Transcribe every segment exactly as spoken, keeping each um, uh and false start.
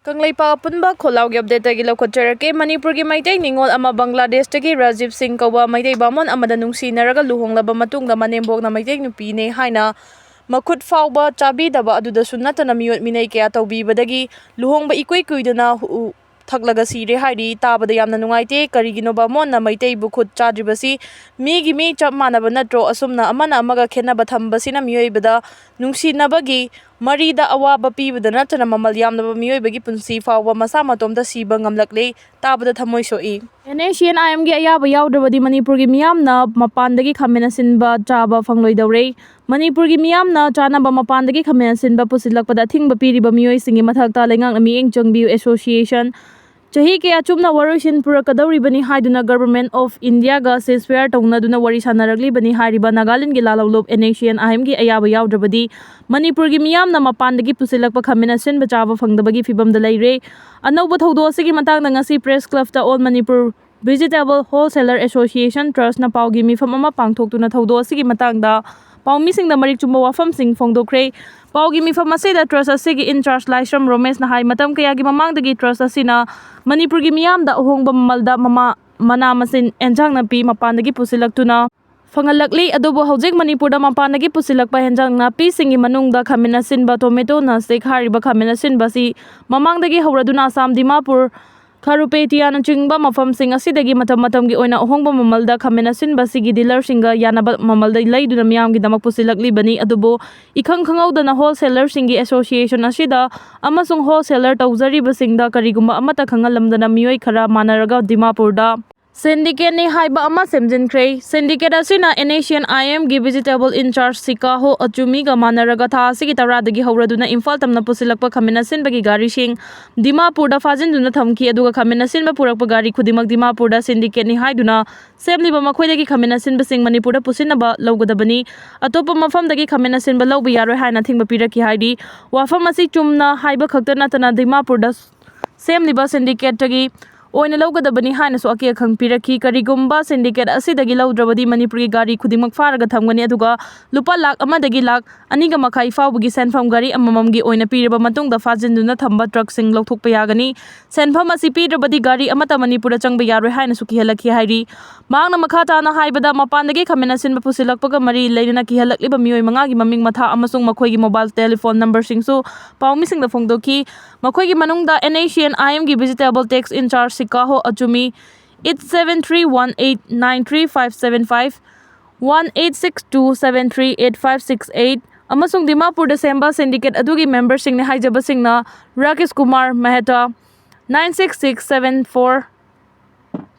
ꯀꯪꯂꯩꯄꯥꯛ ꯑꯄꯨꯟꯕ ꯈꯣꯜꯂꯥꯎꯒꯤ ꯑꯞꯗꯦꯠꯇꯒꯤ ꯂꯧꯈꯠꯆꯔꯛꯀꯦ꯫ ꯃꯅꯤꯄꯨꯔꯒꯤ ꯃꯩꯇꯩ ꯅꯤꯉꯣꯜ ꯑꯃ ꯕꯪꯒ꯭ꯂꯥꯗꯦꯁꯇꯒꯤ ꯔꯥꯖꯤꯕ ꯁꯤꯡ ꯀꯧꯕ ꯃꯩꯇꯩ ꯕꯥꯃꯣꯟ ꯑꯃꯗ ꯅꯨꯡꯁꯤꯅꯔꯒ ꯂꯨꯍꯣꯡꯂꯕ ꯃꯇꯨꯡꯗ ꯃꯅꯦꯝꯕꯣꯛꯅ ꯃꯩꯇꯩ ꯅꯨꯄꯤꯅꯦ ꯍꯥꯏꯅ ꯃꯈꯨꯠ ꯐꯥꯎꯕ ꯆꯥꯕꯤꯗꯕ ꯑꯗꯨꯗꯁꯨ ꯅꯠꯇꯅ ꯃꯤꯑꯣꯠ ꯃꯤꯅꯩ ꯀꯌꯥ ꯇꯧꯕꯤꯕꯗꯒꯤ ꯂꯨꯍꯣꯡꯕ ꯏꯀꯨꯏ ꯀꯨꯏꯗꯅ ꯍꯨ-, ꯊꯛꯂꯒ ꯁꯤꯔꯦ ꯍꯥꯏꯔꯤ꯫ ꯇꯥꯕꯗ ꯌꯥꯝꯅ ꯅꯨꯡꯉꯥꯏꯇꯦ꯫ ꯀꯔꯤꯒꯤꯅꯣ ꯕꯥꯃꯣꯟꯅ ꯃꯩꯇꯩꯕꯨ ꯈꯨꯠ ꯆꯥꯗ꯭ꯔꯤꯕꯁꯤ? ꯃꯤꯒꯤ ꯃꯤ ꯆꯞ ꯃꯥꯟꯅꯕ ꯅꯠꯇ꯭ꯔꯣ? ꯑꯁꯨꯝꯅ ꯑꯃꯅ ꯑꯃꯒ ꯈꯦꯠꯅꯕ ꯊꯝꯕꯁꯤꯅ ꯃꯤꯑꯣꯏꯕꯗ ꯅꯨꯡꯁꯤꯅꯕꯒꯤ ꯃꯔꯤꯗ ꯑꯋꯥꯕ ꯄꯤꯕꯗ ꯅꯠꯇꯅ ꯃꯃꯜ ꯌꯥꯝꯂꯕ ꯃꯤꯑꯣꯏꯕꯒꯤ ꯄꯨꯟꯁꯤ ꯐꯥꯎꯕ ꯃꯁꯥ ꯃꯇꯣꯝꯇ ꯁꯤꯕ ꯉꯝꯂꯛꯂꯦ꯫ ꯇꯥꯕꯗ ꯊꯃꯣꯏ ꯁꯣꯛꯏ꯫ ꯑꯦꯟ ꯑꯦꯁ ꯁꯤ ꯑꯦꯟ ꯑꯥꯏ ꯑꯦꯝꯒꯤ ꯑꯌꯥꯕ ꯌꯥꯎꯗ꯭ꯔꯕꯗꯤ ꯃꯅꯤꯄꯨꯔꯒꯤ ꯃꯤꯌꯥꯝꯅ ꯃꯄꯥꯟꯗꯒꯤ ꯈꯥꯃꯦꯟ ꯑꯁꯤꯟꯕ ꯆꯥꯕ ꯐꯪꯂꯣꯏꯗꯧꯔꯦ꯫ ꯃꯅꯤꯄꯨꯔꯒꯤ ꯃꯤꯌꯥꯝꯅ ꯆꯥꯅꯕ ꯃꯄꯥꯟꯗꯒꯤ ꯈꯥꯃꯦꯟ ꯑꯁꯤꯟꯕ ꯄꯨꯁꯤꯜꯂꯛꯄꯗ ꯑꯊꯤꯡꯕ ꯄꯤꯔꯤꯕ ꯃꯤꯑꯣꯏꯁꯤꯡꯒꯤ ꯃꯊꯛꯇ ꯂꯩꯉꯥꯛꯅ ꯃꯤꯠꯌꯦꯡ ꯆꯪꯕꯤꯌꯨ ꯑꯦꯁꯣꯁꯤꯌꯦꯁꯟ ꯆꯍꯤ ꯀꯌꯥ ꯆꯨꯞꯅ ꯋꯥꯔꯣꯏꯁꯤꯟ ꯄꯨꯔꯛꯀꯗꯧꯔꯤꯕꯅꯤ ꯍꯥꯏꯗꯨꯅ Government of India ꯒ ceasefire ꯇꯧꯅꯗꯨꯅ ꯋꯥꯔꯤ ꯁꯥꯟꯅꯔꯛꯂꯤꯕꯅꯤ ꯍꯥꯏꯔꯤꯕ ꯅꯥꯒꯥꯂꯦꯟꯒꯤ ꯂꯥꯜꯍꯧꯂꯨꯞ ꯑꯦꯟ ꯑꯦꯁ ꯁꯤ ꯑꯦꯟ ꯑꯥꯏ ꯑꯦꯝꯒꯤ ꯑꯌꯥꯕ ꯌꯥꯎꯗ꯭ꯔꯕꯗꯤ ꯃꯅꯤꯄꯨꯔꯒꯤ ꯃꯤꯌꯥꯝꯅ ꯃꯄꯥꯟꯗꯒꯤ ꯄꯨꯁꯤꯜꯂꯛꯄ ꯈꯥꯃꯦꯟ ꯑꯁꯤꯟꯕ ꯆꯥꯕ ꯐꯪꯗꯕꯒꯤ ꯐꯤꯕꯝꯗ ꯂꯩꯔꯦ꯫ ꯑꯅꯧꯕ ꯊꯧꯗꯣꯛ ꯑꯁꯤꯒꯤ ꯃꯇꯥꯡꯗ ꯉꯁꯤ Press Club ꯇ All Manipur Vegetable Wholesaler Association Trust ꯅ ꯄꯥꯎꯒꯤ ꯃꯤꯐꯝ ꯑꯃ ꯄꯥꯡꯊꯣꯛꯇꯨꯅ ꯊꯧꯗꯣꯛ ꯑꯁꯤꯒꯤ ꯃꯇꯥꯡꯗ ꯄꯥꯎꯃꯤꯁꯤꯡꯗ ꯃꯔꯤꯛ ꯆꯨꯝꯕ ꯋꯥꯐꯝꯁꯤꯡ ꯐꯣꯡꯗꯣꯛꯈ꯭ꯔꯦ꯫ ꯄꯥꯎꯒꯤ ꯃꯤꯐꯝ ꯑꯁꯤꯗ trust ꯑꯁꯤꯒꯤ in-charge ꯂꯥꯏꯁ꯭ꯔꯝ ꯔꯣꯃꯦꯁꯅ ꯍꯥꯏ, ꯃꯇꯝ ꯀꯌꯥꯒꯤ ꯃꯃꯥꯡꯗꯒꯤ trust ꯑꯁꯤꯅ ꯃꯅꯤꯄꯨꯔꯒꯤ ꯃꯤꯌꯥꯝꯗ ꯑꯍꯣꯡꯕ ꯃꯃꯜꯗ ꯃꯃꯥ-, ꯃꯅꯥ ꯃꯁꯤꯡ, ꯑꯦꯟꯁꯥꯡ ꯅꯥꯄꯤ ꯃꯄꯥꯟꯗꯒꯤ ꯄꯨꯁꯤꯜꯂꯛꯇꯨꯅ ꯐꯪꯍꯜꯂꯛꯂꯤ꯫ ꯑꯗꯨꯕꯨ ꯍꯧꯖꯤꯛ ꯃꯅꯤꯄꯨꯔꯗ ꯃꯄꯥꯟꯗꯒꯤ ꯄꯨꯁꯤꯜꯂꯛꯄ ꯍꯦꯟꯖꯥꯡ ꯅꯥꯄꯤꯁꯤꯡꯒꯤ ꯃꯅꯨꯡꯗ ꯈꯥꯃꯦꯟ ꯑꯁꯤꯟꯕ, tomato ꯅꯁꯇꯤꯛ ꯍꯥꯏꯔꯤꯕ ꯈꯥꯃꯦꯟ ꯑꯁꯤꯟꯕ ꯑꯁꯤ ꯃꯃꯥꯡꯗꯒꯤ ꯍꯧꯔꯗꯨꯅ ꯑꯁꯥꯝ, ꯗꯤꯃꯥꯄꯨꯔ, ꯈꯥꯔꯨꯄꯦꯇꯤꯌꯥꯅꯆꯤꯡꯕ ꯃꯐꯝꯁꯤꯡ ꯑꯁꯤꯗꯒꯤ ꯃꯇꯝ ꯃꯇꯝꯒꯤ ꯑꯣꯏꯅ ꯑꯍꯣꯡꯕ ꯃꯃꯜꯗ ꯈꯥꯃꯦꯟ ꯑꯁꯤꯟꯕ ꯑꯁꯤꯒꯤ dealer ꯁꯤꯡꯒ ꯌꯥꯅꯕ ꯃꯃꯜꯗ ꯂꯩꯗꯨꯅ ꯃꯤꯌꯥꯝꯒꯤꯗꯃꯛ ꯄꯨꯁꯤꯜꯂꯛꯂꯤꯕꯅꯤ꯫ ꯑꯗꯨꯕꯨ ꯏꯈꯪ ꯈꯪꯍꯧꯗꯅ wholesaler ꯁꯤꯡꯒꯤ association ꯑꯁꯤꯗ ꯑꯃꯁꯨꯡ wholesaler ꯇꯧꯖꯔꯤꯕꯁꯤꯡꯗ ꯀꯔꯤꯒꯨꯝꯕ ꯑꯃꯠꯇ ꯈꯪꯍꯜꯂꯝꯗꯅ ꯃꯤꯑꯣꯏ ꯈꯔ ꯃꯥꯟꯅꯔꯒ ꯗꯤꯃꯥꯄꯨꯔꯗ syndicate ꯅꯤ ꯍꯥꯏꯕ ꯑꯃ ꯁꯦꯝꯖꯤꯟꯈ꯭ꯔꯦ꯫ Syndicate ꯑꯁꯤꯅ ꯑꯦꯟ ꯑꯦꯁ ꯁꯤ ꯑꯦꯟ ꯑꯥꯏ ꯑꯦꯝꯒꯤ vegetable in-charge ꯁꯤꯀꯥꯍꯣ ꯑꯆꯨꯃꯤꯒ ꯃꯥꯟꯅꯔꯒ ꯊꯥ ꯑꯁꯤꯒꯤ ꯇꯔꯥꯗꯒꯤ ꯍꯧꯔꯗꯨꯅ ꯏꯝꯐꯥꯜ ꯇꯝꯅ ꯄꯨꯁꯤꯜꯂꯛꯄ ꯈꯥꯃꯦꯟ ꯑꯁꯤꯟꯕꯒꯤ ꯒꯥꯔꯤꯁꯤꯡ ꯗꯤꯃꯥꯄꯨꯔꯗ ꯐꯥꯖꯤꯟꯗꯨꯅ ꯊꯝꯈꯤ꯫ ꯑꯗꯨꯒ ꯈꯥꯃꯦꯟ ꯑꯁꯤꯟꯕ ꯄꯨꯔꯛꯄ ꯒꯥꯔꯤ ꯈꯨꯗꯤꯡꯃꯛ ꯗꯤꯃꯥꯄꯨꯔꯗ syndicate ꯅꯤ ꯍꯥꯏꯗꯨꯅ ꯁꯦꯝꯂꯤꯕ ꯃꯈꯣꯏꯗꯒꯤ ꯈꯥꯃꯦꯟ ꯑꯁꯤꯟꯕꯁꯤꯡ ꯃꯅꯤꯄꯨꯔꯗ ꯄꯨꯁꯤꯟꯅꯕ ꯂꯧꯒꯗꯕꯅꯤ꯫ ꯑꯇꯣꯞꯄ ꯃꯐꯝꯗꯒꯤ ꯈꯥꯃꯦꯟ ꯑꯁꯤꯟꯕ ꯂꯧꯕ ꯌꯥꯔꯣꯏ ꯍꯥꯏꯅ ꯑꯊꯤꯡꯕ ꯄꯤꯔꯛꯈꯤ ꯍꯥꯏꯔꯤ꯫ ꯋꯥꯐꯝ ꯑꯁꯤ ꯆꯨꯝꯅ ꯍꯥꯏꯕ ꯈꯛꯇ ꯅꯠꯇꯅ ꯗꯤꯃꯥꯄꯨꯔꯗ ꯁꯦꯝꯂꯤꯕ syndicate ꯇꯒꯤ ꯑꯣꯏꯅ ꯂꯧꯒꯗꯕꯅꯤ ꯍꯥꯏꯅꯁꯨ ꯑꯀꯦ ꯑꯈꯪ ꯄꯤꯔꯛꯈꯤ꯫ ꯀꯔꯤꯒꯨꯝꯕ syndicate ꯑꯁꯤꯗꯒꯤ ꯂꯧꯗ꯭ꯔꯕꯗꯤ ꯃꯅꯤꯄꯨꯔꯒꯤ ꯒꯥꯔꯤ ꯈꯨꯗꯤꯡꯃꯛ ꯐꯥꯔꯒ ꯊꯝꯒꯅꯤ, ꯑꯗꯨꯒ ꯂꯨꯄꯥ ꯂꯥꯈ ꯑꯃꯗꯒꯤ ꯂꯥꯈ ꯑꯅꯤꯒ ꯃꯈꯥꯏ ꯐꯥꯎꯕꯒꯤ ꯁꯦꯟꯐꯝ ꯒꯥꯔꯤ ꯑꯃꯃꯝꯒꯤ ꯑꯣꯏꯅ ꯄꯤꯔꯕ ꯃꯇꯨꯡꯗ ꯐꯥꯖꯤꯟꯗꯨꯅ ꯊꯝꯕ ꯇ꯭ꯔꯛꯁꯤꯡ ꯂꯧꯊꯣꯛꯄ ꯌꯥꯒꯅꯤ꯫ ꯁꯦꯟꯐꯝ ꯑꯁꯤ ꯄꯤꯗ꯭ꯔꯕꯗꯤ ꯒꯥꯔꯤ ꯑꯃꯠꯇ ꯃꯅꯤꯄꯨꯔꯗ ꯆꯪꯕ ꯌꯥꯔꯣꯏ ꯍꯥꯏꯅꯁꯨ ꯀꯤꯍꯜꯂꯛꯈꯤ ꯍꯥꯏꯔꯤ꯫ ꯃꯍꯥꯛꯅ ꯃꯈꯥ ꯇꯥꯅ ꯍꯥꯏꯕꯗ, ꯃꯄꯥꯟꯗꯒꯤ ꯈꯥꯃꯦꯟ ꯑꯁꯤꯟꯕ ꯄꯨꯁꯤꯜꯂꯛꯄꯒ ꯃꯔꯤ ꯂꯩꯅꯅ ꯀꯤꯍꯜꯂꯛꯂꯤꯕ ꯃꯤꯑꯣꯏ ꯃꯉꯥꯒꯤ ꯃꯃꯤꯡ ꯃꯊꯥ ꯑꯃꯁꯨꯡ ꯃꯈꯣꯏꯒꯤ mobile telephone numberꯁꯤꯡꯁꯨ ꯄꯥꯎꯃꯤꯁꯤꯡꯗ ꯐꯣꯡꯗꯣꯛꯈꯤ꯫ ꯃꯈꯣꯏꯒꯤ ꯃꯅꯨꯡꯗ N H C N I Mꯒꯤ vegetable tax in charge ꯁꯤꯀꯥꯍꯣ ꯑꯆꯨꯃꯤ, eight seven three one eight nine three five seven five, one eight six two seven three eight five six eight, ꯑꯃꯁꯨꯡ ꯗꯤꯃꯥꯄꯨꯔꯗ ꯁꯦꯝꯕ syndicate ꯑꯗꯨꯒꯤ memberꯁꯤꯡꯅꯤ ꯍꯥꯏꯖꯕꯁꯤꯡꯅ Rakesh Kumar Mehta, nine six six seven four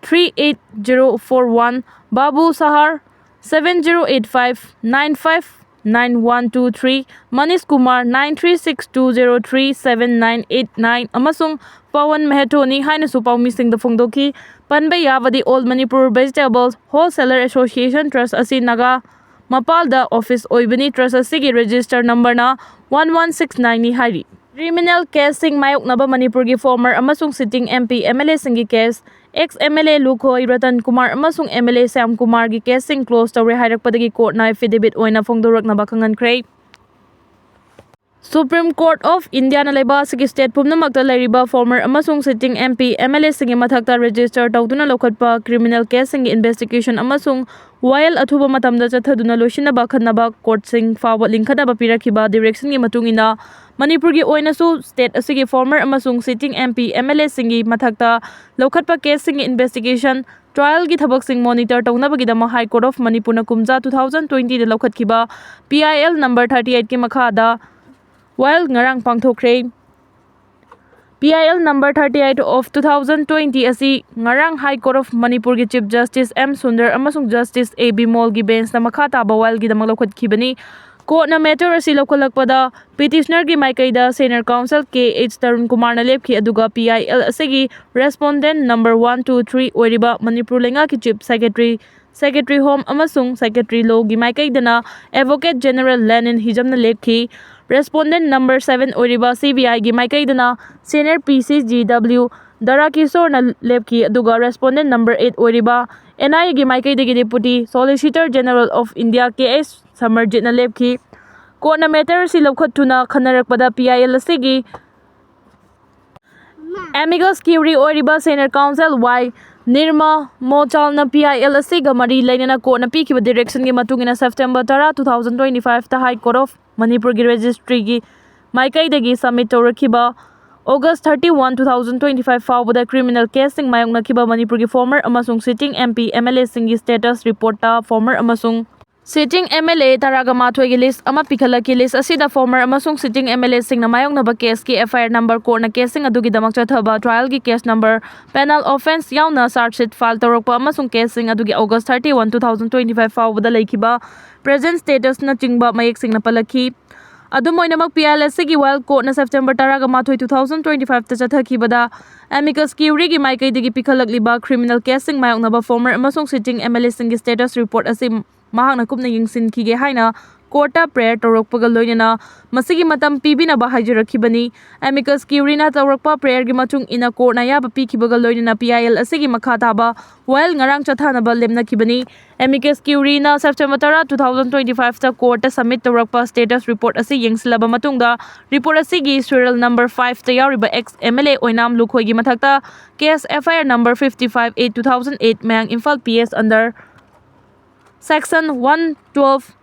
three eight zero four one, ꯕꯥꯕꯨ ꯁꯍꯥꯔ, seven zero eight five nine five nine one two three, Manish Kumar, nine three six two zero three seven nine eight nine, ꯑꯃꯁꯨꯡ ꯄꯋꯟ ꯃꯦꯍꯇꯣꯅꯤ ꯍꯥꯏꯅꯁꯨ ꯄꯥꯎꯃꯤꯁꯤꯡꯗ ꯐꯣꯡꯗꯣꯛꯈꯤ꯫ ꯄꯟꯕ ꯌꯥꯕꯗꯤ, All Manipur Vegetable Wholesaler Association Trust ꯑꯁꯤ Naga ꯃꯄꯥꯜꯗ office ꯑꯣꯏꯕꯅꯤ꯫ Trust ꯑꯁꯤꯒꯤ register numberꯅ one one six nineꯅꯤ ꯍꯥꯏꯔꯤ꯫ Criminal caseꯁꯤꯡ ꯃꯥꯌꯣꯛꯅꯕ ꯃꯅꯤꯄꯨꯔꯒꯤ former ꯑꯃꯁꯨꯡ sitting M P, M L Aꯁꯤꯡꯒꯤ case, ex M L A Lukhoi Ratan Kumar ꯑꯃꯁꯨꯡ M L A Shyam ꯀꯨꯃꯥꯔꯒꯤ caseꯁꯤꯡ close ꯇꯧꯔꯦ ꯍꯥꯏꯔꯛꯄꯗꯒꯤ courtꯅ affidavit ꯑꯣꯏꯅ ꯐꯣꯡꯗꯣꯔꯛꯅꯕ ꯈꯪꯍꯟꯈ꯭ꯔꯦ꯫ Supreme Court of Indiaꯅ ꯂꯩꯕꯥꯛ ꯑꯁꯤꯒꯤ state ꯄꯨꯝꯅꯃꯛꯇ ꯂꯩꯔꯤꯕ former ꯑꯃꯁꯨꯡ sitting M P, M L Aꯁꯤꯡꯒꯤ ꯃꯊꯛꯇ register ꯇꯧꯗꯨꯅ ꯂꯧꯈꯠꯄ criminal caseꯁꯤꯡꯒꯤ investigation ꯑꯃꯁꯨꯡ ꯋꯥꯌꯦꯜ ꯑꯊꯨꯕ ꯃꯇꯝꯗ ꯆꯠꯊꯗꯨꯅ ꯂꯣꯏꯁꯤꯟꯅꯕ ꯑꯈꯟꯅꯕ courtꯁꯤꯡ ꯐꯥꯎꯕ ꯂꯤꯡꯈꯠꯅꯕ ꯄꯤꯔꯛꯈꯤꯕ directionꯒꯤ ꯃꯇꯨꯡ ꯏꯟꯅ, ꯃꯅꯤꯄꯨꯔꯒꯤ ꯑꯣꯏꯅꯁꯨ state ꯑꯁꯤꯒꯤ former ꯑꯃꯁꯨꯡ sitting M P, M L Aꯁꯤꯡꯒꯤ ꯃꯊꯛꯇ ꯂꯧꯈꯠꯄ caseꯁꯤꯡꯒꯤ investigation, trialꯒꯤ ꯊꯕꯛꯁꯤꯡ monitor ꯇꯧꯅꯕꯒꯤꯗꯃꯛ High Court of ꯃꯅꯤꯄꯨꯔꯅ ꯀꯨꯝꯖꯥ two thousand twentyꯗ ꯂꯧꯈꯠꯈꯤꯕ P I L number thirty eightꯀꯤ ꯃꯈꯥꯗ ꯋꯥꯌꯦꯜ ꯉꯔꯥꯡ ꯄꯥꯡꯊꯣꯛꯈ꯭ꯔꯦ꯫ P I L number thirty eight of two thousand twenty ꯑꯁꯤ ꯉꯔꯥꯡ High Court of ꯃꯅꯤꯄꯨꯔꯒꯤ Chief Justice M ꯁꯨꯟꯗꯔ ꯑꯃꯁꯨꯡ Justice A ꯕꯤꯃꯣꯜꯒꯤ benchꯅ ꯃꯈꯥ ꯇꯥꯕ ꯋꯥꯌꯦꯜꯒꯤꯗꯃꯛ ꯂꯧꯈꯠꯈꯤꯕꯅꯤ꯫ Courtꯅ matter ꯑꯁꯤ ꯂꯧꯈꯠꯂꯛꯄꯗ, petitionerꯒꯤ ꯃꯥꯏꯀꯩꯗ senior counsel K H Tarun ꯀꯨꯃꯥꯔꯅ ꯂꯦꯞꯈꯤ, ꯑꯗꯨꯒ P I L ꯑꯁꯤꯒꯤ respondent number one, two, three ꯑꯣꯏꯔꯤꯕ ꯃꯅꯤꯄꯨꯔ ꯂꯩꯉꯥꯛꯀꯤ Chief Secretary, Secretary Home ꯑꯃꯁꯨꯡ Secretary Lawꯒꯤ ꯃꯥꯏꯀꯩꯗꯅ Advocate General ꯂꯦꯅꯤꯟ ꯍꯤꯖꯝꯅ ꯂꯦꯞꯈꯤ꯫ Respondent number seven ꯑꯣꯏꯔꯤꯕ C B Iꯒꯤ ꯃꯥꯏꯀꯩꯗꯅ senior P C G W ꯗꯥꯔꯥ ꯀꯤꯁꯣꯔꯅ ꯂꯦꯞꯈꯤ, ꯑꯗꯨꯒ respondent number eight ꯑꯣꯏꯔꯤꯕ N I A ꯒꯤ ꯃꯥꯏꯀꯩꯗꯒꯤ Deputy Solicitor General of India K S ꯁꯃꯔꯖꯤꯠꯅ ꯂꯦꯞꯈꯤ꯫ ꯀꯣꯔꯠꯅ matter ꯑꯁꯤ ꯂꯧꯈꯠꯇꯨꯅ ꯈꯟꯅꯔꯛꯄꯗ P I L ꯑꯁꯤꯒꯤ amicus curiae ꯑꯣꯏꯔꯤꯕ senior counsel Y ꯅꯤꯔꯃ ꯃꯣꯆꯥꯜꯅ P I L ꯑꯁꯤꯒ ꯃꯔꯤ ꯂꯩꯅꯅ ꯀꯣꯔꯠꯅ ꯄꯤꯈꯤꯕ direction ꯒꯤ ꯃꯇꯨꯡ ꯏꯟꯅ September ꯇꯔꯥ, two thousand twenty five ꯇ High Court of ꯃꯅꯤꯄꯨꯔꯒꯤ registry ꯒꯤ ꯃꯥꯏꯀꯩꯗꯒꯤ submit ꯇꯧꯔꯛꯈꯤꯕ August thirty one, two thousand twenty five ꯐꯥꯎꯕꯗ criminal case ꯁꯤꯡ ꯃꯥꯌꯣꯛꯅꯈꯤꯕ ꯃꯅꯤꯄꯨꯔꯒꯤ former ꯑꯃꯁꯨꯡ sitting M P, M L A ꯁꯤꯡꯒꯤ status report ꯇ former ꯑꯃꯁꯨꯡ sitting M L A ꯇꯔꯥꯒ ꯃꯥꯊꯣꯏꯒꯤ list ꯑꯃ ꯄꯤꯈꯠꯂꯛꯈꯤ꯫ List ꯑꯁꯤꯗ former ꯑꯃꯁꯨꯡ sitting M L A ꯁꯤꯡꯅ ꯃꯥꯌꯣꯛꯅꯕ case ꯀꯤ F I R number, court ꯅ case ꯁꯤꯡ ꯑꯗꯨꯒꯤꯗꯃꯛ ꯆꯠꯊꯕ trial ꯒꯤ case number, penal offence ꯌꯥꯎꯅ charge sheet file ꯇꯧꯔꯛꯄ ꯑꯃꯁꯨꯡ case ꯁꯤꯡ ꯑꯗꯨꯒꯤ August thirty one, two thousand twenty five ꯐꯥꯎꯕꯗ ꯂꯩꯈꯤꯕ present status ꯅꯆꯤꯡꯕ ꯃꯌꯦꯛ ꯁꯦꯡꯅ ꯄꯜꯂꯛꯈꯤ꯫ ꯑꯗꯨꯝ ꯑꯣꯏꯅꯃꯛ, P I L ꯑꯁꯤꯒꯤ while court ꯅ September ꯇꯔꯥꯒ ꯃꯥꯊꯣꯏ, two thousand twenty five ꯇ ꯆꯠꯊꯈꯤꯕꯗ amicus curiae ꯒꯤ ꯃꯥꯏꯀꯩꯗꯒꯤ ꯄꯤꯈꯠꯂꯛꯂꯤꯕ criminal case ꯁꯤꯡ ꯃꯥꯌꯣꯛꯅꯕ former ꯑꯃꯁꯨꯡ sitting M L A ꯁꯤꯡꯒꯤ status report ꯑꯁꯤ ꯃꯍꯥꯛꯅ ꯀꯨꯞꯅ ꯌꯦꯡꯁꯤꯟꯈꯤꯒꯦ ꯍꯥꯏꯅ court ꯇ prayer ꯇꯧꯔꯛꯄꯒ ꯂꯣꯏꯅꯅ ꯃꯁꯤꯒꯤ ꯃꯇꯝ ꯄꯤꯕꯤꯅꯕ ꯍꯥꯏꯖꯔꯛꯈꯤꯕꯅꯤ꯫ Amicus curiae ꯅ ꯇꯧꯔꯛꯄ prayer ꯒꯤ ꯃꯇꯨꯡ ꯏꯟꯅ court ꯅ ꯑꯌꯥꯕ ꯄꯤꯈꯤꯕꯒ ꯂꯣꯏꯅꯅ P I L ꯑꯁꯤꯒꯤ ꯃꯈꯥ ꯇꯥꯕ while ꯉꯔꯥꯡ ꯆꯠꯊꯅꯕ ꯂꯦꯞꯅꯈꯤꯕꯅꯤ꯫ Amicus curiae ꯅ September ꯇꯔꯥ, two thousand twenty five ꯇ court ꯇ submit ꯇꯧꯔꯛꯄ status report ꯑꯁꯤ ꯌꯦꯡꯁꯤꯜꯂꯕ ꯃꯇꯨꯡꯗ, report ꯑꯁꯤꯒꯤ serial number five ꯇ ꯌꯥꯎꯔꯤꯕ ex M L A ꯑꯣꯏꯅꯥꯝ ꯂꯨꯈꯣꯏꯒꯤ ꯃꯊꯛꯇ case F I R number fifty five A two thousand eight, Mayang Imphal P S under section one twelve,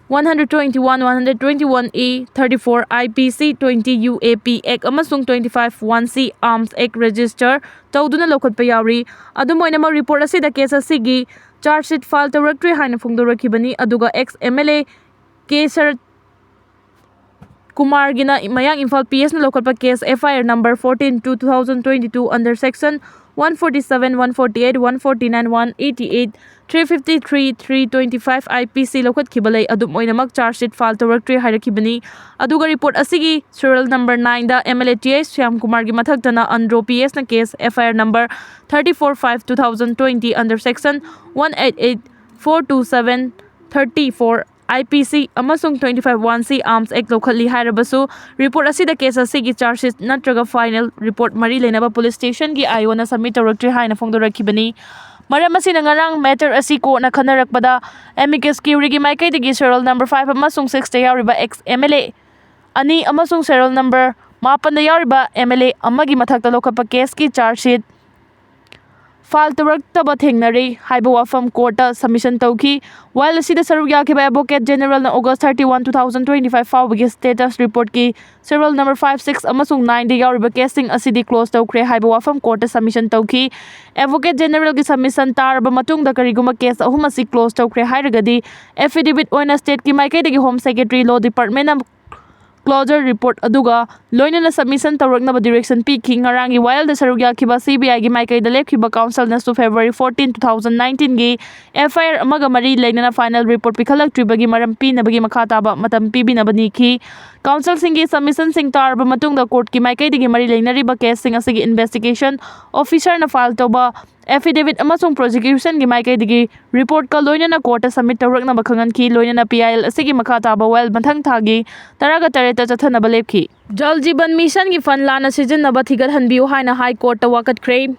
one hundred twenty one, one hundred twenty one A, thirty four I P C, twenty U A P Act ꯑꯃꯁꯨꯡ twenty five one C Arms Act register ꯇꯧꯗꯨꯅ ꯂꯧꯈꯠꯄ ꯌꯥꯎꯔꯤ꯫ ꯑꯗꯨꯝ ꯑꯣꯏꯅꯃꯛ, report ꯑꯁꯤꯗ case ꯑꯁꯤꯒꯤ charge sheet file ꯇꯧꯔꯛꯇ꯭ꯔꯤ ꯍꯥꯏꯅ ꯐꯣꯡꯗꯣꯔꯛꯈꯤꯕꯅꯤ꯫ ꯑꯗꯨꯒ ex M L A K ꯁꯔꯠ ꯀꯨꯃꯥꯔꯒꯤꯅ ꯃꯌꯥꯡ ꯏꯝꯐꯥꯜ P S ꯅ ꯂꯧꯈꯠꯄ case F I R number fourteen two, two thousand twenty two under section one forty seven, one forty eight, one forty nine, one eighty eight, three fifty three, three twenty five I P C ꯂꯧꯈꯠꯈꯤꯕ ꯂꯩ꯫ ꯑꯗꯨꯝ ꯑꯣꯏꯅꯃꯛ, charge sheet file ꯇꯧꯔꯛꯇ꯭ꯔꯤ ꯍꯥꯏꯔꯛꯈꯤꯕꯅꯤ꯫ ꯑꯗꯨꯒ report ꯑꯁꯤꯒꯤ serial number nine the M L A T H Shyam ꯀꯨꯃꯥꯔꯒꯤ ꯃꯊꯛꯇꯅ Andro P S ꯅ case F I R number thirty four five two thousand twenty under section one eight eight, four two seven, thirty four I P C ꯑꯃꯁꯨꯡ twenty five one C Arms Act ꯂꯧꯈꯠꯂꯤ ꯍꯥꯏꯔꯕꯁꯨ, report ꯑꯁꯤꯗ case ꯑꯁꯤꯒꯤ charge sheet ꯅꯠꯇ꯭ꯔꯒ final report ꯃꯔꯤ ꯂꯩꯅꯕ police stationꯒꯤ I O ꯅ submit ꯇꯧꯔꯛꯇ꯭ꯔꯤ ꯍꯥꯏꯅ ꯐꯣꯡꯗꯣꯔꯛꯈꯤꯕꯅꯤ꯫ ꯃꯔꯝ ꯑꯁꯤꯅ ꯉꯔꯥꯡ matter ꯑꯁꯤ courtꯅ ꯈꯟꯅꯔꯛꯄꯗ, amicus curiae ꯒꯤ ꯃꯥꯏꯀꯩꯗꯒꯤ serial number five ꯑꯃꯁꯨꯡ six ꯇ ꯌꯥꯎꯔꯤꯕ ex M L A ꯑꯅꯤ ꯑꯃꯁꯨꯡ serial number ꯃꯥꯄꯟꯗ ꯌꯥꯎꯔꯤꯕ M L A ꯑꯃꯒꯤ ꯃꯊꯛꯇ ꯂꯧꯈꯠꯄ caseꯀꯤ charge sheet file ꯇꯧꯔꯛꯇꯕ ꯊꯦꯡꯅꯔꯤ ꯍꯥꯏꯕ ꯋꯥꯐꯝ courtꯇ submission ꯇꯧꯈꯤ꯫ While ꯑꯁꯤꯗ ꯁꯔꯨꯛ ꯌꯥꯈꯤꯕ Advocate Generalꯅ August thirty one, two thousand twenty five ꯐꯥꯎꯕꯒꯤ status reportꯀꯤ serial number five, six ꯑꯃꯁꯨꯡ nine ꯗ ꯌꯥꯎꯔꯤꯕ caseꯁꯤꯡ ꯑꯁꯤꯗꯤ close ꯇꯧꯈ꯭ꯔꯦ ꯍꯥꯏꯕ ꯋꯥꯐꯝ courtꯇ submission ꯇꯧꯈꯤ꯫ Advocate Generalꯒꯤ submission ꯇꯥꯔꯕ ꯃꯇꯨꯡꯗ, ꯀꯔꯤꯒꯨꯝꯕ case ꯑꯍꯨꯝ ꯑꯁꯤ close ꯇꯧꯈ꯭ꯔꯦ ꯍꯥꯏꯔꯒꯗꯤ, affidavit ꯑꯣꯏꯅ stateꯀꯤ ꯃꯥꯏꯀꯩꯗꯒꯤ Home Secretary, Law Departmentꯅ closure report ꯑꯗꯨꯒ ꯂꯣꯏꯅꯅ submission ꯇꯧꯔꯛꯅꯕ direction ꯄꯤꯈꯤ꯫ ꯉꯔꯥꯡꯒꯤ ꯋꯥꯌꯦꯜꯗ ꯁꯔꯨꯛ ꯌꯥꯈꯤꯕ C B Iꯒꯤ ꯃꯥꯏꯀꯩꯗ ꯂꯦꯞꯈꯤꯕ counselꯅꯁꯨ February fourteen, two thousand nineteenꯒꯤ F I R ꯑꯃꯒ ꯃꯔꯤ ꯂꯩꯅꯅ final report ꯄꯤꯈꯠꯂꯛꯇ꯭ꯔꯤꯕꯒꯤ ꯃꯔꯝ ꯄꯤꯅꯕꯒꯤ ꯃꯈꯥ ꯇꯥꯕ ꯃꯇꯝ ꯄꯤꯕꯤꯅꯕ ꯅꯤꯈꯤ꯫ Counselꯁꯤꯡꯒꯤ submissionꯁꯤꯡ ꯇꯥꯔꯕ ꯃꯇꯨꯡꯗ courtꯀꯤ ꯃꯥꯏꯀꯩꯗꯒꯤ ꯃꯔꯤ ꯂꯩꯅꯔꯤꯕ caseꯁꯤꯡ ꯑꯁꯤꯒꯤ investigation officerꯅ file ꯇꯧꯕ affidavit ꯑꯃꯁꯨꯡ prosecutionꯒꯤ ꯃꯥꯏꯀꯩꯗꯒꯤ reportꯀ ꯂꯣꯏꯅꯅ courtꯇ submit ꯇꯧꯔꯛꯅꯕ ꯈꯪꯍꯟꯈꯤ꯫ ꯂꯣꯏꯅꯅ P I L ꯑꯁꯤꯒꯤ ꯃꯈꯥ ꯇꯥꯕ ꯋꯥꯌꯦꯜ ꯃꯊꯪ ꯊꯥꯒꯤ ꯇꯔꯥꯒ ꯇꯔꯦꯠꯇ ꯆꯠꯊꯅꯕ ꯂꯦꯞꯈꯤ꯫ Jal Jeevan Missionꯒꯤ fund ꯂꯥꯟꯅ ꯁꯤꯖꯤꯟꯅꯕ ꯊꯤꯒꯠꯍꯟꯕꯤꯌꯨ ꯍꯥꯏꯅ High Courtꯇ ꯋꯥꯀꯠꯈ꯭ꯔꯦ꯫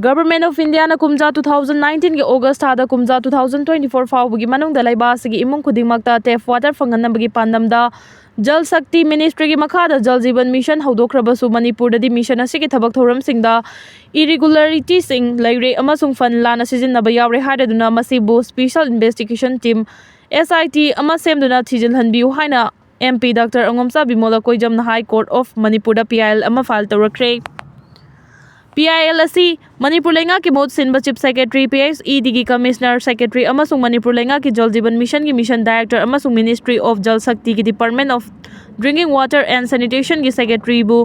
Government of Indiaꯅ ꯀꯨꯝꯖꯥ two thousand nineteenꯒꯤ August ꯊꯥꯗ ꯀꯨꯝꯖꯥ two thousand twenty four ꯐꯥꯎꯕꯒꯤ ꯃꯅꯨꯡꯗ ꯂꯩꯕꯥꯛ ꯑꯁꯤꯒꯤ ꯏꯃꯨꯡ ꯈꯨꯗꯤꯡꯃꯛꯇ tap water ꯐꯪꯍꯟꯅꯕꯒꯤ ꯄꯥꯟꯗꯝꯗ Jal Shakti Ministryꯒꯤ ꯃꯈꯥꯗ Jal Jeevan Mission ꯍꯧꯗꯣꯛꯈ꯭ꯔꯕꯁꯨ, ꯃꯅꯤꯄꯨꯔꯗꯗꯤ mission ꯑꯁꯤꯒꯤ ꯊꯕꯛ ꯊꯧꯔꯝꯁꯤꯡꯗ irregularityꯁꯤꯡ ꯂꯩꯔꯦ ꯑꯃꯁꯨꯡ fund ꯂꯥꯟꯅ ꯁꯤꯖꯤꯟꯅꯕ ꯌꯥꯎꯔꯦ ꯍꯥꯏꯔꯗꯨꯅ, ꯃꯁꯤꯕꯨ Special Investigation Team, S I T, ꯑꯃ ꯁꯦꯝꯗꯨꯅ ꯊꯤꯖꯤꯜꯍꯟꯕꯤꯌꯨ ꯍꯥꯏꯅ M P Doctor ꯑꯉꯣꯝꯆꯥ ꯕꯤꯃꯣꯂ ꯀꯣꯏꯖꯝꯅ High Court of ꯃꯅꯤꯄꯨꯔꯗ P I L ꯑꯃ file ꯇꯧꯔꯛꯈ꯭ꯔꯦ꯫ P I L ꯑꯁꯤ ꯃꯅꯤꯄꯨꯔ ꯂꯩꯉꯥꯛꯀꯤ ꯃꯍꯨꯠ ꯁꯤꯟꯕ Chief Secretary, P H E Dꯒꯤ Commissioner Secretary ꯑꯃꯁꯨꯡ ꯃꯅꯤꯄꯨꯔ ꯂꯩꯉꯥꯛꯀꯤ Jal Jeevan Missionꯒꯤ Mission Director ꯑꯃꯁꯨꯡ Ministry of Jal Shaktiꯒꯤ Department of Drinking Water and Sanitationꯒꯤ Secretaryꯕꯨ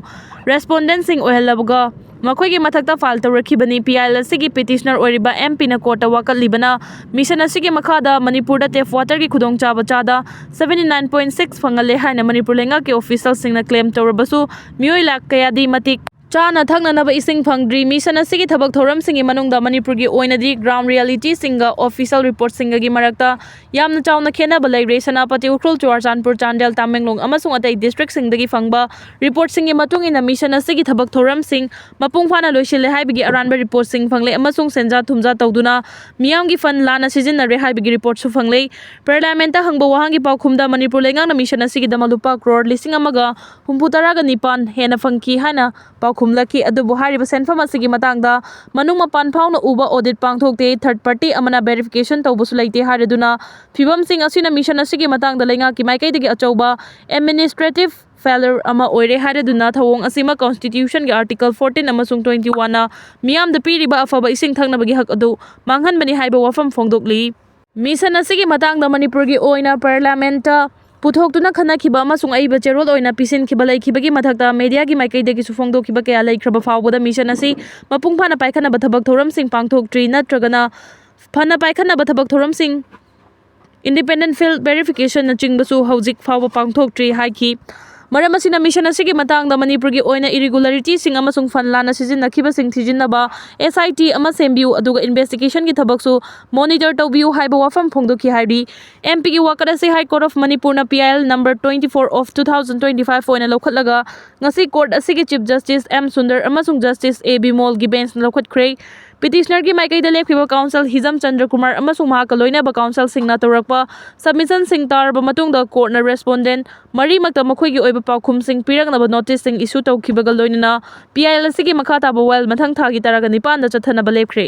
respondentꯁꯤꯡ ꯑꯣꯏꯍꯜꯂꯕꯒ ꯃꯈꯣꯏꯒꯤ ꯃꯊꯛꯇ file ꯇꯧꯔꯛꯈꯤꯕꯅꯤ꯫ P I L ꯑꯁꯤꯒꯤ petitioner ꯑꯣꯏꯔꯤꯕ M Pꯅ courtꯇ ꯋꯥꯀꯠꯂꯤꯕꯅ, mission ꯑꯁꯤꯒꯤ ꯃꯈꯥꯗ ꯃꯅꯤꯄꯨꯔꯗ tap waterꯒꯤ ꯈꯨꯗꯣꯡꯆꯥꯕ ꯆꯥꯗ seventy nine point six ꯐꯪꯍꯜꯂꯦ ꯍꯥꯏꯅ ꯃꯅꯤꯄꯨꯔ ꯂꯩꯉꯥꯛꯀꯤ officialꯁꯤꯡꯅ claim ꯇꯧꯔꯕꯁꯨ, ꯃꯤꯑꯣꯏ ꯂꯥꯈ ꯀꯌꯥꯗꯤ ꯃꯇꯤꯛ ꯆꯥꯅ ꯊꯛꯅꯅꯕ ꯏꯁꯤꯡ ꯐꯪꯗ꯭ꯔꯤ꯫ ꯃꯤꯁꯟ ꯑꯁꯤꯒꯤ ꯊꯕꯛ ꯊꯧꯔꯝꯁꯤꯡꯒꯤ ꯃꯅꯨꯡꯗ ꯃꯅꯤꯄꯨꯔꯒꯤ ꯑꯣꯏꯅꯗꯤ ꯒ꯭ꯔꯥꯎꯟ ꯔꯤꯌꯦꯂꯤꯇꯤꯁꯤꯡꯒ ꯑꯣꯐꯤꯁꯤꯌꯦꯜ ꯔꯤꯄꯣꯔꯠꯁꯤꯡꯒꯒꯤ ꯃꯔꯛꯇ ꯌꯥꯝꯅ ꯆꯥꯎꯅ ꯈꯦꯠꯅꯕ ꯂꯩꯔꯦ꯫ ꯁꯦꯅꯥꯄꯇꯤ, ꯎꯈ꯭ꯔꯨꯜ, ꯆꯨꯔꯥꯆꯥꯟꯄꯨꯔ, ꯆꯥꯟꯗꯦꯜ, ꯇꯥꯃꯦꯡꯂꯣꯡ ꯑꯃꯁꯨꯡ ꯑꯇꯩ ꯗꯤꯁꯇ꯭ꯔꯤꯛꯁꯤꯡꯗꯒꯤ ꯐꯪꯕ ꯔꯤꯄꯣꯔꯠꯁꯤꯡꯒꯤ ꯃꯇꯨꯡ ꯏꯟꯅ ꯃꯤꯁꯟ ꯑꯁꯤꯒꯤ ꯊꯕꯛ ꯊꯧꯔꯝꯁꯤꯡ ꯃꯄꯨꯡ ꯐꯥꯅ ꯂꯣꯏꯁꯤꯜꯂꯦ ꯍꯥꯏꯕꯒꯤ ꯑꯔꯥꯟꯕ ꯔꯤꯄꯣꯔꯠꯁꯤꯡ ꯐꯪꯂꯦ ꯑꯃꯁꯨꯡ ꯁꯦꯟꯖꯥ ꯊꯨꯝꯖꯥ ꯇꯧꯗꯨꯅ ꯃꯤꯌꯥꯝꯒꯤ ꯐꯟ ꯂꯥꯟꯅ ꯁꯤꯖꯤꯟꯅꯔꯦ ꯍꯥꯏꯕꯒꯤ ꯔꯤꯄꯣꯔꯠꯁꯨ ꯐꯪꯂꯦ꯫ ꯄꯥꯔꯂꯤꯌꯥꯃꯦꯟꯠꯇ ꯍꯪꯕ ꯋꯥꯍꯪꯒꯤ ꯄꯥꯎꯈꯨꯝꯗ ꯃꯅꯤꯄꯨꯔ ꯂꯩꯉꯥꯛꯅ ꯃꯤꯁꯟ ꯑꯁꯤꯒꯤꯗꯃꯛ ꯂꯨꯄꯥ ꯀ꯭ꯔꯣꯔ ꯂꯤꯁꯤꯡ ꯑꯃꯒ ꯍꯨꯝꯐꯨ ꯇꯔꯥꯒ ꯅꯤꯄꯥꯟ ꯍꯦꯟꯅ ꯐꯪꯈꯤ ꯍꯥꯏꯅ ꯄꯥꯎꯈꯨꯝꯂꯛꯈꯤ꯫ ꯑꯗꯨꯕꯨ ꯍꯥꯏꯔꯤꯕ ꯁꯦꯟꯐꯝ ꯑꯁꯤꯒꯤ ꯃꯇꯥꯡꯗ ꯃꯅꯨꯡ ꯃꯄꯥꯟ ꯐꯥꯎꯅ ꯎꯕ audit ꯄꯥꯡꯊꯣꯛꯇꯦ, third party ꯑꯃꯅ verification ꯇꯧꯕꯁꯨ ꯂꯩꯇꯦ ꯍꯥꯏꯔꯗꯨꯅ ꯐꯤꯕꯝꯁꯤꯡ ꯑꯁꯤꯅ ꯃꯤꯁꯟ ꯑꯁꯤꯒꯤ ꯃꯇꯥꯡꯗ ꯂꯩꯉꯥꯛꯀꯤ ꯃꯥꯏꯀꯩꯗꯒꯤ ꯑꯆꯧꯕ administrative failure ꯑꯃ ꯑꯣꯏꯔꯦ ꯍꯥꯏꯔꯗꯨꯅ ꯊꯧꯑꯣꯡ ꯑꯁꯤꯃꯛ constitution ꯒꯤ article fourteen ꯑꯃꯁꯨꯡ twenty one ꯅ ꯃꯤꯌꯥꯝꯗ ꯄꯤꯔꯤꯕ ꯑꯐꯕ ꯏꯁꯤꯡ ꯊꯛꯅꯕꯒꯤ ꯍꯛ ꯑꯗꯨ ꯃꯥꯡꯍꯟꯕꯅꯤ ꯍꯥꯏꯕ ꯋꯥꯐꯝ ꯐꯣꯡꯗꯣꯛꯂꯤ꯫ ꯃꯤꯁꯟ ꯑꯁꯤꯒꯤ ꯃꯇꯥꯡꯗ ꯃꯅꯤꯄꯨꯔꯒꯤ ꯑꯣꯏꯅ ꯄꯥꯔꯂꯤꯌꯥꯃꯦꯟꯠꯇ ꯄꯨꯊꯣꯛꯇꯨꯅ ꯈꯟꯅꯈꯤꯕ ꯑꯃꯁꯨꯡ ꯑꯏꯕ ꯆꯦꯔꯣꯜ ꯑꯣꯏꯅ ꯄꯤꯁꯤꯟꯈꯤꯕ ꯂꯩꯈꯤꯕꯒꯤ ꯃꯊꯛꯇ ꯃꯦꯗꯤꯌꯥꯒꯤ ꯃꯥꯏꯀꯩꯗꯒꯤꯁꯨ ꯐꯣꯡꯗꯣꯛꯈꯤꯕ ꯀꯌꯥ ꯂꯩꯈ꯭ꯔꯕ ꯐꯥꯎꯕꯗ ꯃꯤꯁꯟ ꯑꯁꯤ ꯃꯄꯨꯡ ꯐꯥꯅ ꯄꯥꯏꯈꯠꯅꯕ ꯊꯕꯛ ꯊꯧꯔꯝꯁꯤꯡ ꯄꯥꯡꯊꯣꯛꯇ꯭ꯔꯤ ꯅꯠꯇ꯭ꯔꯒꯅ ꯐꯅ ꯄꯥꯏꯈꯠꯅꯕ ꯊꯕꯛ ꯊꯧꯔꯝꯁꯤꯡ, independent field verification ꯅꯆꯤꯡꯕꯁꯨ ꯍꯧꯖꯤꯛ ꯐꯥꯎꯕ ꯄꯥꯡꯊꯣꯛꯇ꯭ꯔꯤ ꯍꯥꯏꯈꯤ꯫ ꯃꯔꯝ ꯑꯁꯤꯅ ꯃꯤꯁꯟ ꯑꯁꯤꯒꯤ ꯃꯇꯥꯡꯗ ꯃꯅꯤꯄꯨꯔꯒꯤ ꯑꯣꯏꯅ ꯏꯔꯤꯒꯨꯂꯔꯤꯇꯤꯁꯤꯡ ꯑꯃꯁꯨꯡ ꯐꯟ ꯂꯥꯟꯅ ꯁꯤꯖꯤꯟꯅꯈꯤꯕꯁꯤꯡ ꯊꯤꯖꯤꯟꯅꯕ ꯑꯦꯁ ꯑꯥꯏ ꯇꯤ ꯑꯃ ꯁꯦꯝꯕꯤꯌꯨ, ꯑꯗꯨꯒ ꯏꯟꯚꯦꯁꯇꯤꯒꯦꯁꯟꯒꯤ ꯊꯕꯛꯁꯨ ꯃꯣꯅꯤꯇꯔ ꯇꯧꯕꯤꯌꯨ ꯍꯥꯏꯕ ꯋꯥꯐꯝ ꯐꯣꯡꯗꯣꯛꯈꯤ ꯍꯥꯏꯔꯤ꯫ ꯑꯦꯝ ꯄꯤꯒꯤ ꯋꯥꯀꯠ ꯑꯁꯤ High Court of Manipur ꯅ P I L number twenty four of two thousand twenty five ꯑꯣꯏꯅ ꯂꯧꯈꯠꯂꯒ ꯉꯁꯤ ꯀꯣꯔꯠ ꯑꯁꯤꯒꯤ ꯆꯤꯐ ꯖꯁꯇꯤꯁ ꯑꯦꯝ ꯁꯨꯟꯗꯔ ꯑꯃꯁꯨꯡ ꯖꯁꯇꯤꯁ ꯑꯦ ꯕꯤꯃꯣꯜꯒꯤ ꯕꯦꯟꯆꯅ ꯂꯧꯈꯠꯈ꯭ꯔꯦ꯫ ꯄꯤꯇꯤꯁꯅꯔꯒꯤ ꯃꯥꯏꯀꯩꯗ ꯂꯦꯞꯈꯤꯕ ꯀꯥꯎꯟꯁꯤꯜ ꯍꯤꯖꯝ ꯆꯟꯗ꯭ꯔ ꯀꯨꯃꯥꯔ ꯑꯃꯁꯨꯡ ꯃꯍꯥꯛꯀ ꯂꯣꯏꯅꯕ ꯀꯥꯎꯟꯁꯤꯜꯁꯤꯡꯅ ꯇꯧꯔꯛꯄ ꯁꯕꯃꯤꯁꯟꯁꯤꯡ ꯇꯥꯔꯕ ꯃꯇꯨꯡꯗ ꯀꯣꯔꯠꯅ ꯔꯦꯁꯄꯣꯟꯗꯦꯟꯠ ꯃꯔꯤꯃꯛꯇ ꯃꯈꯣꯏꯒꯤ ꯑꯣꯏꯕ ꯄꯥꯎꯈꯨꯝꯁꯤꯡ ꯄꯤꯔꯛꯅꯕ ꯅꯣꯇꯤꯁꯁꯤꯡ ꯏꯁꯨ ꯇꯧꯈꯤꯕꯒ ꯂꯣꯏꯅꯅ P I L ꯑꯁꯤꯒꯤ ꯃꯈꯥ ꯇꯥꯕ ꯋꯥꯌꯦꯜ ꯃꯊꯪ ꯊꯥꯒꯤ ꯇꯔꯥꯒ ꯅꯤꯄꯥꯟꯗ ꯆꯠꯊꯅꯕ ꯂꯦꯞꯈ꯭ꯔꯦ꯫